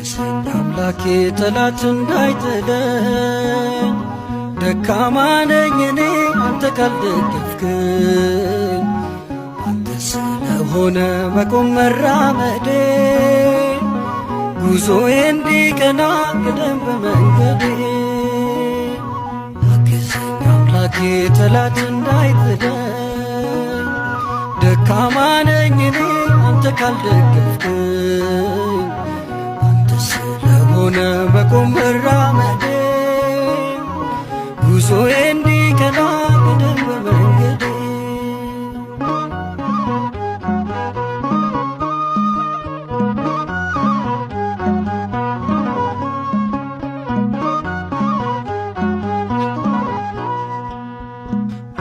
አግዘኝ አምላኬ ጠላት እንዳይጥለኝ፣ ደካማ ነኝ እኔ አንተ ካልደገፍክኝ። አንተ ስለሆነ መቆም መራመዴ፣ ጉዞዬ እንዲቀና ቅደም በመንገዴ። አግዘኝ አምላኬ ጠላት እንዳይጥለኝ፣ ደካማ ነኝ እኔ አንተ ካልደገፍክኝ። አንተ ስለሆነ መቆም መራመዴ፣ ጉዞዬ እንዲቀና ቅደም በመንገዴ።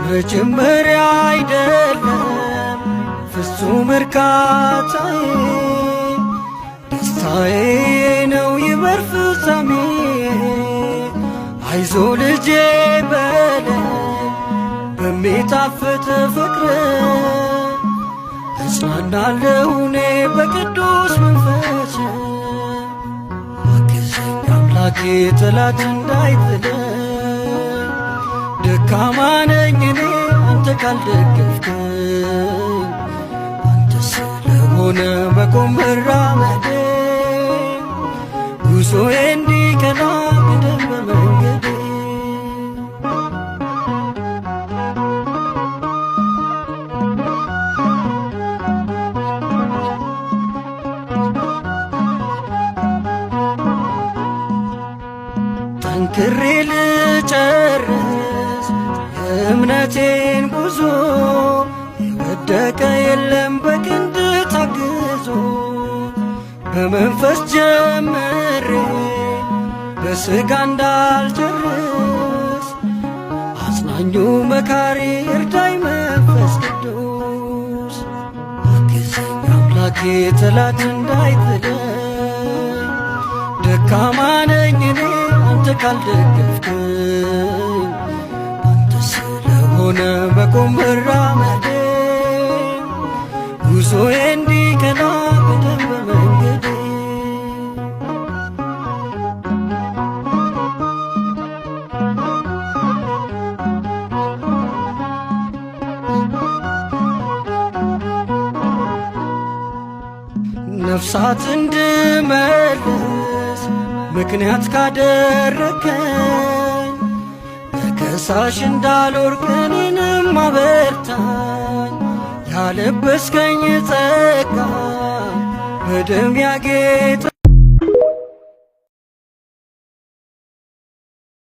መጀመሪያ አይደለም ፍጹም እርካታዬ፣ ደስታዬ ነው ይበር ፍጻሜ። አይዞ ልጄ በለኝ በሚጣፍጥ ፍቅር፣ እጽናናለሁ እኔ በቅዱስ መንፈስ። አግዘኝ አምላኬ ጠላት እንዳይጥለኝ፣ ደካማ ነኝ እኔ አንተ ካልደገፍክኝ። አንተ ስለሆነ መቆም መራመዴ፣ ጉዞዬ እንዲቀና ቅደም በመንገዴ። ጠንክሬ ልጨርስ የእምነቴን ጉዞ፣ የወደቀ የለም በክንድ ታግዞ። በመንፈስ ጀምሬ በሥጋ እንዳልጨርስ፣ አጽናኙ መካሪ እርዳኝ መንፈስ ቅዱስ። አግዘኝ አምላኬ ጠላት እንዳይጥለኝ፣ ደካማ ነኝ እኔ አንተ ካልደገፍክኝ። አንተ ስለሆነ መቆም መራመዴ፣ ጉዞዬ እንዲቀና ቅደም በመንገዴ። ነፍሳት እንድመልስ ምክንያት ካደረከኝ፣ በከሳሽ እንዳልወድቅ እኔንም አበርታኝ። ያለበስከኝ ጸጋ በደም ያጌጠ